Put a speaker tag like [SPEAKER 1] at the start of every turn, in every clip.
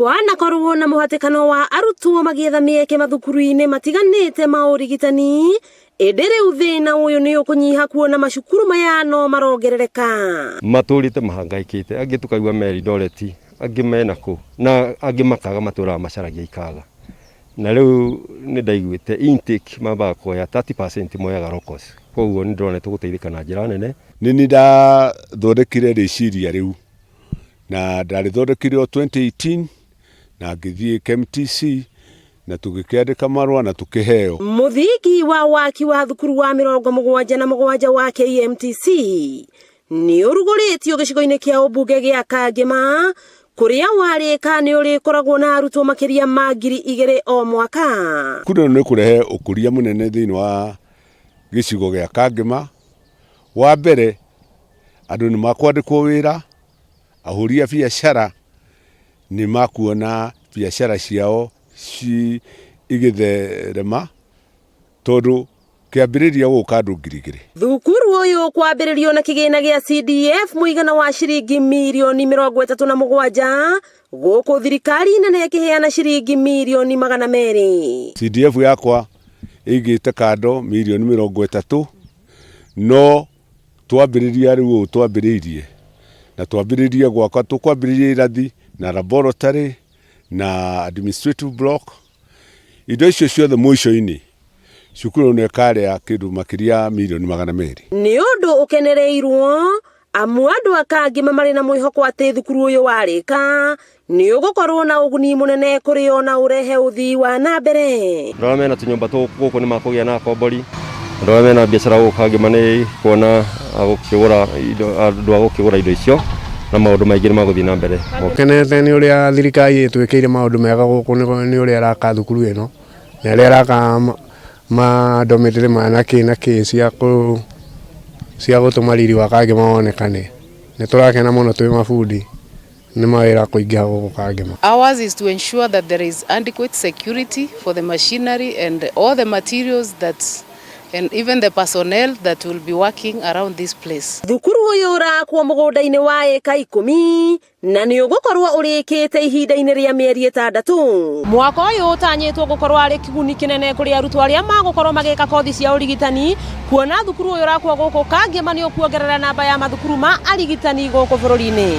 [SPEAKER 1] Kwanakorwo na mũhatĩkano wa arutwo magĩetha mĩeke mathukuru-inĩ matiganĩte ma ũrigitani, ĩndĩ rĩu thĩna ũyũ nĩ ũkũnyiha kuona macukuru maya no marongerereka.
[SPEAKER 2] Matũrĩte mahangaikĩte, angĩ tũkaigua me Eldoret, angĩ mena kũ, na angĩ makaga matũraga macaragia ikaga. Na rĩu nĩ ndaiguĩte intake mambaga kuoya 30% moyaga locals, koguo nĩ ndĩrona tũgũteithĩka na njĩra nene.
[SPEAKER 3] Nĩ niĩ ndathondekire rĩciria rĩu na ndarĩthondekire o 2018 na ngĩthiĩ KMTC na tũgĩkĩandĩka marũa na tũkĩheo.
[SPEAKER 1] Mũthingi wa waki wa thukuru wa 77 wa KMTC nĩ ũrugũrĩtio gĩcigo-inĩ kĩa ũmbunge gĩa Kangema, kũrĩa warĩka nĩ ũrĩkoragwo na arutwo makĩria ma 2000 o mwaka.
[SPEAKER 3] Cukuru ĩno nĩ kũrehe ũkũria mũnene thĩinĩ wa gĩcigo gĩa Kangema. Wa mbere, andũ nĩ makwandĩkwo wĩra, ahũri a biacara nĩ makuona biacara ciao igĩtherema tondũ kĩambĩrĩria gũka andũ 2000.
[SPEAKER 1] Thukuru ũyũ kwambĩrĩrio na kĩgĩna gĩa CDF mũigana wa ciringi mirioni 37, gũkũ thirikari nene ĩkĩheana ciringi mirioni 200.
[SPEAKER 3] CDF yakwa ĩigĩte kando mirioni 30, no twambĩrĩria rĩu ũũ twambĩrĩirie na twambĩrĩrie gwaka, tũkwambĩrĩria irathi na laboratory na administrative block, indo icio ciothe mũico-inĩ cukuru ĩno ĩkarĩa kĩndũ makĩria mirioni 200.
[SPEAKER 1] Nĩ ũndũ ũkenereirwo amu andũ a Kangema marĩ na mwĩhoko atĩ thukuru ũyũ warĩka nĩ ũgũkorwo na ũguni mũnene kũrĩ o na ũrehe ũthii wa na mbere.
[SPEAKER 2] Andũ arĩa mena tũnyũmba gũkũ nĩ makũgĩa na akombori, andũ arĩa mena biacara gũkũ Kangema nĩ kuona agũkĩgũra indo, andũ a gũkĩgũra indo icio na maũndũ maingĩ nĩ magũthiĩ na mbere.
[SPEAKER 4] Kenete nĩ ũrĩa thirikari ĩtwĩkĩire maũndũ mega gũkũ, nĩ ũrĩa ĩraka thukuru ĩno na ĩrĩa ĩraka ma dormitory maya na kĩ na kĩ cia gũtũma riri wa Kangema wonekane. Nĩ tũrakena mũno twĩ mabundi nĩ mawĩra kũingĩha gũkũ Kangema.
[SPEAKER 5] Ours is to ensure that there is adequate security for the machinery and all the materials that and even the personnel that will be working around this place.
[SPEAKER 1] Thukuru ũyũ ũrakwo mũgũnda-inĩ wa ĩka 10 na nĩ ũgũkorwo ũrĩkĩte ihinda-inĩ rĩa mĩeri 6. Mwaka ũyũ ũtanyĩtwo gũkorwo arĩ kĩguni kĩnene kũrĩ arutwo arĩa magũkorwo magĩka kothi cia ũrigitani, kuona thukuru ũyũ ũrakwo gũkũ Kangema nĩ ũkuongerera namba ya mathukuru ma arigitani gũkũ bũrũri-inĩ.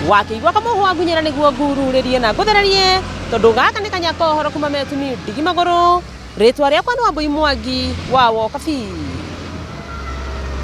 [SPEAKER 1] Wakĩigua kamũhwa ngunyĩra nĩguo ngururĩrie na ngũthererie, tondũ gaka nĩ kanya ka ũhoro kuma Metumi ndigi magũrũ. Rĩtwa rĩakwa nĩ Wambui Mwangi wa Wokabi.